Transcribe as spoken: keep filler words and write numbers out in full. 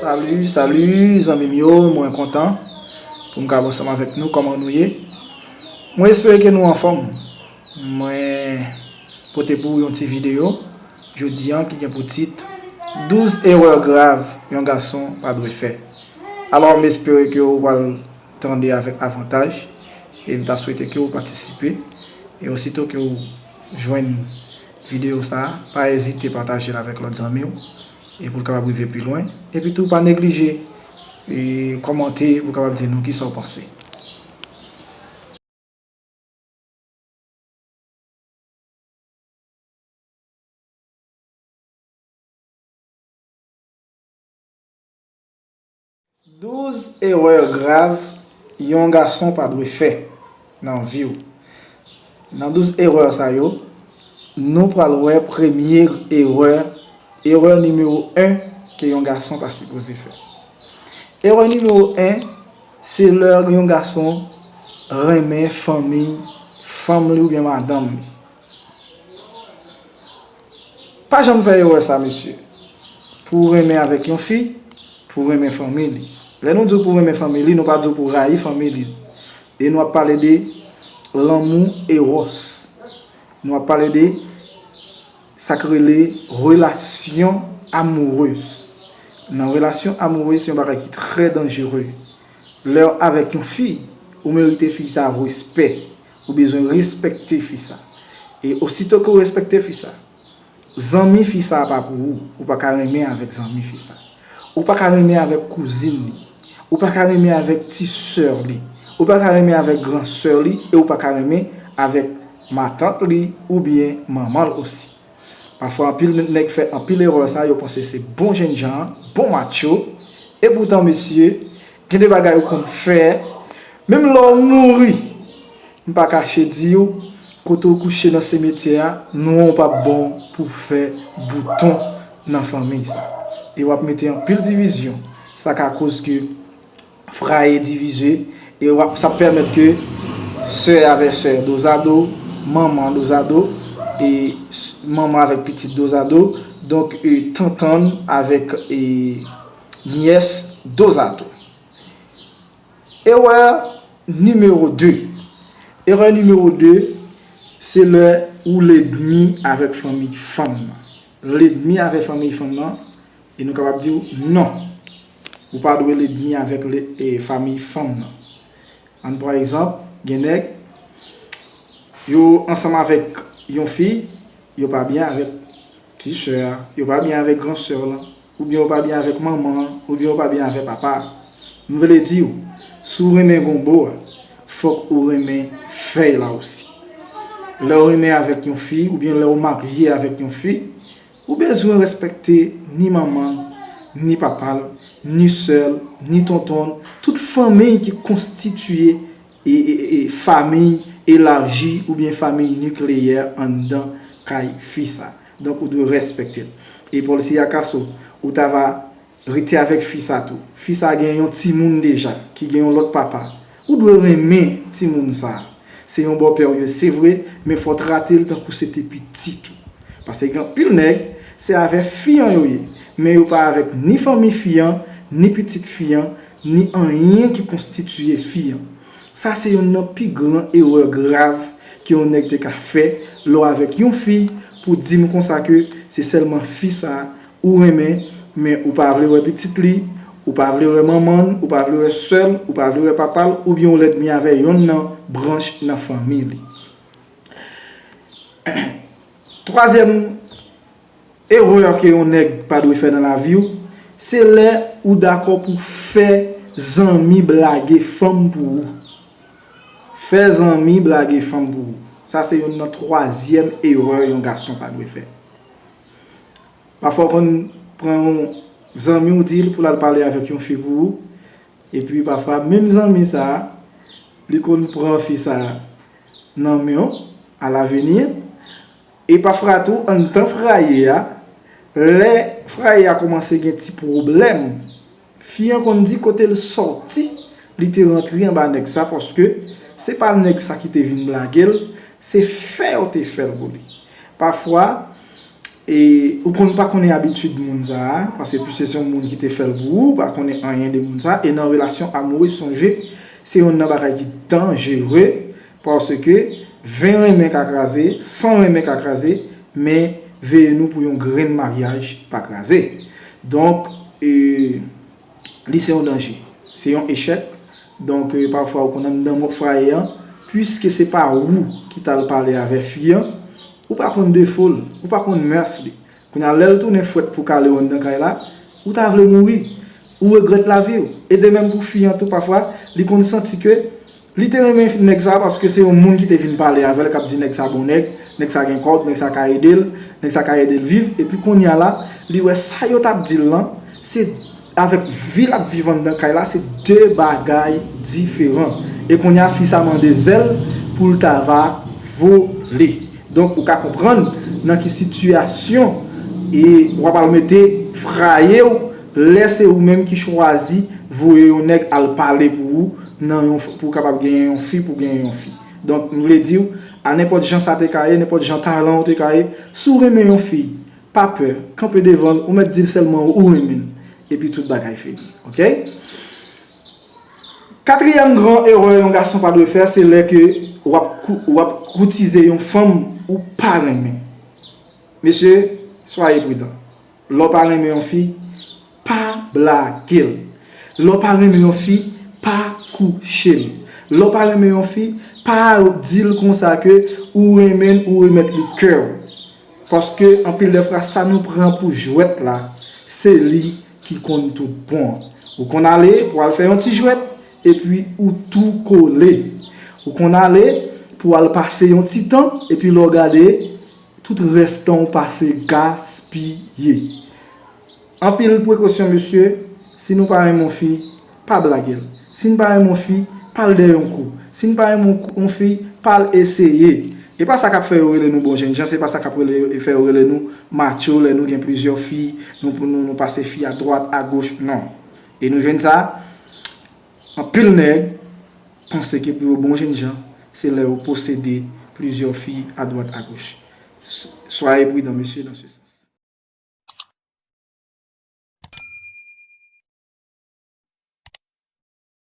Salut, salut, zanmi m yo, mwen kontan pou m ka ansanm avèk nou. Kòman nou ye? Mwen espere ke nou anfòm. Mwen pote pou ou yon ti videyo jodi a ki gen pou tit douz erè grav yon gason pa dwe fè. Alò, m espere ke ou pral tande avèk avantaj e m ta swete ke ou patisipe. E osito ke ou jwenn videyo sa a, pa ezite pataje l avèk lòt zanmi w e pou l kapab rive pi lwen. Epi tou, pa neglije e kòmante pou w kapab di nou kisa w panse. Douz erè grav yon gason pa dwe fè nan vi w. Nan douz erè sa yo, nou pral wè premye erè, erè nimewo en ke yon gason pa sipoze fè. Erè nimewo en, se lè yon gason renmen fanmi fanm li oubyen madanm li. Pa janm fè erè sa, mesye. Pou w renmen avèk yon fi, pou w renmen fanmi li. Lè nou di w pou w renmen fanmi li, nou pa di w pou w rayi fanmi li. E nou ap pale de lanmou eros. Nou ap pale de sa k rele relasyon amourez. Nan relasyon amourez, se yon bagay ki trè danjere. Lè w avèk yon fi, ou merite fi sa respè. Ou bezwen respekte fi sa. E osito ke w respekte fi sa, zanmi fi sa pa pou ou. Ou pa ka renmen avèk zanmi fi sa. Ou pa ka renmen avèk kouzin li. Ou pa ka renmen avèk ti sè li. Ou pa ka renmen avèk gran sè li. E ou pa ka renmen avèk matant li oubyen manman l osi. Pafwa, anpil nèg fè anpil erè sa, yo panse se bon jennjan, bon macho. Epoutan, mesye, gen de bagay ou konn fè, menm lè w mouri, m pa kache di w, kote w kouche nan simetyè a, non w p ap bon pou fè bouton nan fanmi sa. E w ap mete anpil divizyon. Sa ka koz ke fraye, divize, e w ap, sa ap pèmèt ke sè avèk sè dozado, manman dozado, e s-, manman avèk pitit dozado, donk, e tantann avèk, e nyès dozado. Erè nimewo de. Erè nimewo de, se lè ou lènmi avèk fanmi fanm nan. Lènmi avèk fanmi fanm nan, e nou kapab di w non. Ou pa dwe lènmi avèk le-, e, fanmi fanm nan. Ann pran egzanp, gen nèg, yo ansanm avèk yon fi, yo pa byen avèk ti sè a, yo pa byen avèk gran sè w lan, oubyen yo pa byen avèk manman an, oubyen yo pa byen avèk papa a. M vle di w, si w renmen gonbo a, fòk ou renmen fèy la osi. Lè w renmen avèk yon fi, oubyen lè w marye avèk yon fi, ou bezwen respekte ni manman l, ni papa l, ni sè l, ni tonton l, tout fanmi ki konstitiye e, e, e, fanmi elaji oubyen fanmi nikleyè anndan kay fi sa. Donk, ou dwe respekte l. E Paul Siyakaso, ou ta va rete avèk fi sa tou. Fi sa gen yon timoun deja, ki gen yon lòt papa. Ou dwe renmen timoun sa. Se yon bòpè w ye, se vre, men fò w trate l tankou se te pitit ou. Paske gen anpil nèg, se avè fi an yo ye, men yo pa avèk ni fanmi fi an, ni pitit fi an, ni anyen ki konstitiye fi an. Sa se yonn nan pi gran erè grav ke yon nèg te ka fè lè w avèk yon fi pou di m konsa ke se sèlman fi sa ou renmen, men ou pa vle wè pitit li, ou pa vle wè manman l, ou pa vle wè sè l, ou pa vle wè papa l, oubyen w lènmi avè yonn nan branch nan fanmi li. Twazyèm erè ke yon nèg pa dwe fè nan lavi w, se lè ou dakò pou fè zanmi blage fanm pou ou. Fè zanmi blage fanm pou ou. Sa se yonn nan twazyèm erè yon gason pa dwe fè. Pafwa w konn pran yon zanmi w di l pou l al pale avèk yon fi pou ou, epi pafwa menm zanmi sa a, li konn pran fi sa a nan men w alaveni. E pafwa tou, anndan fraye a, lè fraye a kòmanse gen ti pwoblèm, fi an konn di kote l sòti, li te rantre anba nèg sa, paske se pa nèg sa ki te vin blage l, se fè yo te fè l pou li. Pafwa, E ou konn pa konnen abitid moun sa a, paske plis se yon moun ki te fè l pou ou, ou pa konnen anyen de moun sa a. E nan relasyon amourèz, sonje, se youn nan bagay ki danjere, paske ven renmen ka kraze, san renmen ka kraze, men veye nou pou yon grenn maryaj pa kraze. Donk, e, li se yon danje, se yon echèk. Donk, e, pafwa ou konn anndan fraye an, piske se pa ou ki t al pale avè fi an, ou pa konn defo l, ou pa konn mès li. Kounye a, lè l tounen fwèt pou kale w anndan kay la, ou ta vle mouri, ou regrèt lavi w. E de menm pou fi an tou, pafwa, li konn santi ke li te renmen nèg sa a paske se yon moun ki te vin pale avè l, k ap di nèg sa bon nèg, nèg sa gen kòb, nèg sa ka ede l, nèg sa ka ede l viv. Epi kounye a la, li wè sa yo t ap di l lan, se avèk vi l ap viv anndan kay la, se de bagay diferan. E kounye a, fi sa mande zèl pou l ta va vole. Donk, ou ka konprann nan ki sitiyasyon e w ap al mete fraye w lè se ou menm ki chwazi voye yon nèg al pale pou ou nan yon, pou w kapab genyen yon fi, pou genyen yon fi. Donk, m vle di w, a nenpòt jan sa te ka ye, nenpòt jan talan w te ka ye, si w renmen yon fi, pa pè, kanpe devan l, ou mèt di l sèlman ou renmen l. Epi tout bagay fini. Oke? Katriyèm gran erè yon gason pa dwe fè, se lè ke w ap kou-, w ap koutize yon fanm ou pa renmen. Mesye, soyez prudent. Lè w pa renmen yon fi, pa blage l. Lè w pa renmen yon fi, pa kouche l. Lè w pa renmen yon fi, pa di l konsa ke ou renmen l, ou remèt li kè w. Paske anpil de fwa, sa nou pran pou jwèt la, se li ki konn tout bon. Ou konn ale pou al fè yon ti jwèt, epi ou tou kole. Ou konn ale pou al pase yon ti tan, epi lè w gade, tout rès tan w pase gaspiye. Anpil prekosyon, mesye. Si nou pa renmen yon fi, pa blage l. Si n pa renmen yon fi, pa al dèyè yon kou. Si n pa renmen yon kou-, yon fi, pa al eseye. E pa sa k ap fè yo rele nou bon jennjan, se pa sa k ap rele, fè yo rele nou macho lè nou gen plizyè fi, nou, nou, nou pase fi adwat, agoch, non. E nou jwenn sa, anpil nèg panse ke pou yo bon jennjan, se lè yo posede plizyè fi adwat, agoch. S-, soyez prudent, mesye, dans ce sens.